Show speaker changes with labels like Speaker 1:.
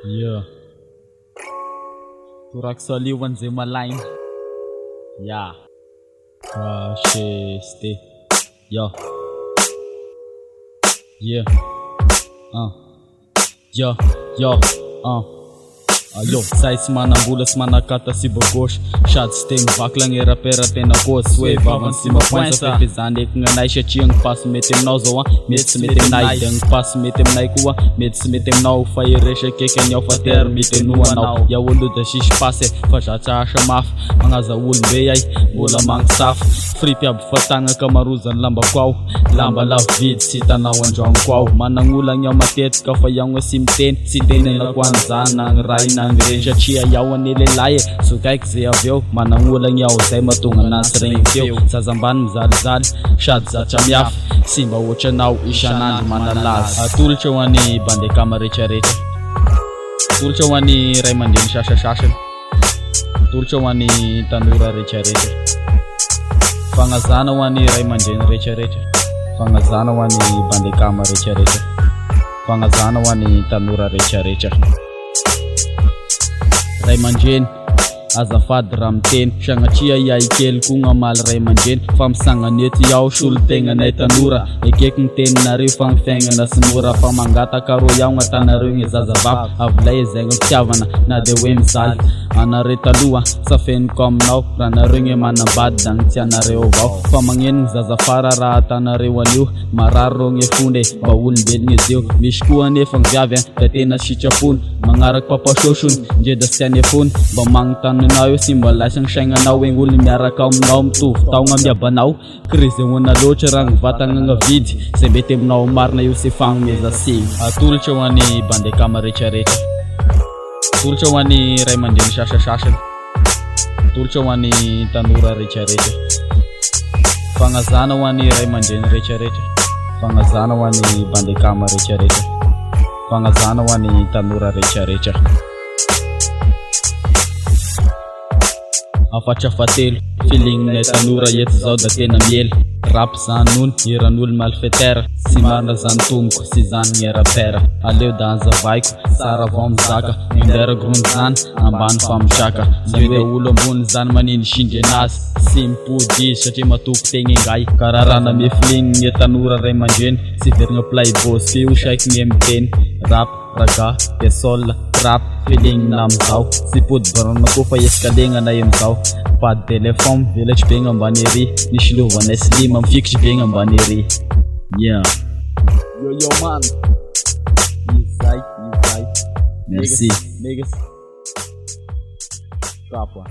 Speaker 1: Yeah. Torako salut ho an'izay malaigna. Yeah. HST. Yeah. Yeah. Yeah. Yeah. Allo, zahay tsy manam-bola tsy manan-kata sy bogôsy Sady tsy te mivaky lagny rapera tena kôzy Tsy hoe vavany tsy mapoinsa fa fezany eky gnanay Satria gny pasy mety aminao zao an, mety tsy mety aminay De gny pasy mety aminay koa mety tsy mety aminao Fa hiresaka eky an'iaho fa tery mitenoa anao Iaho aloha da tsisy pasy e, fa za tsy asa mafy Magnaza olom-be ay, mbola magnisafy Fripy aby fa tagna ankamarozan'ny lambako ao Lamba lafo vidy tsy hitanao androaniko ao Managn'olagna iaho matetika fa iaho tsy miteny Tsy itenenako an'izany na ny ray na ny reny Satria iaho anie lehilahy e, zokaiko ze avy eo Managn'olagna iaho zay mahatonga anah tsy regny feo Zaza ambany mijalijaly sady zatra miafy Tsy mba ohatranao isan'andro manalaza Atolotra ho an'ny bandy akama retraretra Atolotra ho an'ny ray aman-dreny sasasasany Atolotra ho an'ny tanora retraretra. Fagnazana ho an'ny ray aman-dreny retraretra. Fagnazana ho an'ny bandy akama retraretra. Fagnazana ho an'ny tanora retraretra. Ray aman-dreny, azafady raha miteny, sagnatria iahy kely koa gnamaly ray aman-dreny fa misangana eto iaho solontegnanay tanora. Ekeko ny teninareo fa ny fiaignana tsy mora fa mangataka rô iaho gn'atanareo gny zazavavy avilay ezegny fitiavana na de hoe mizaly anareo taloha safeniko aminao raha nareo gny manambady da gny tianareo avao fa magneno gny zaza fara raha atanareo anio marary rô gny fony e mba olombelogny izy io misy koa anefa gny viavy da tena sitrapony magnaraky papa sôsony ndre da tsy tiany fony mba magnontany anao io sy mba lasa gny saignanao hoe gn'olo miaraka aminao mitovy taogna miabanao Krizy ahoana loatra raha ny vatagna gnavidy Zay mety aminao marina io sy fagnomezan-tsiny Atolotra ho an'ny bandy akama retraretra Atolotra ho an'ny ray aman-dreny sasasasany Atolotra ho an'ny tanora retraretra Fagnazana ho an'ny ray aman-dreny retraretra Fagnazana ho an'ny bandy akama retraretra Fagnazana ho an'ny tanora retraretra. Hafatra fahatelo, feeling-nay tanora eto zao da tena miely Rap zany hono, hiran'olo malfaiteur Tsy marina zany tompoko, tsy zany gny rapper Aleo da azavaiko, tsara vao mizaka Underground zany, ambany fa mitraka Zany hoe olo ambony zany manindrisindry anazy Tsy mipody izy satria matoky tegna ingahy Karaha raha name feeling gny tanora ray aman-dreny Tsy verigna playboy sy ho saiky gny miteny Rap Raga, dancehall, trap, feeling amizao Tsy pody borne koa fa escalier gnanay amizao Pas d'éléphant mivelatry be gn'ambany ery Misy lovanay slim mifikitry be gn'ambany ery Yeah.
Speaker 2: Yo yo man. Izay, izay.
Speaker 1: Merci.
Speaker 2: Niggas. Drop one.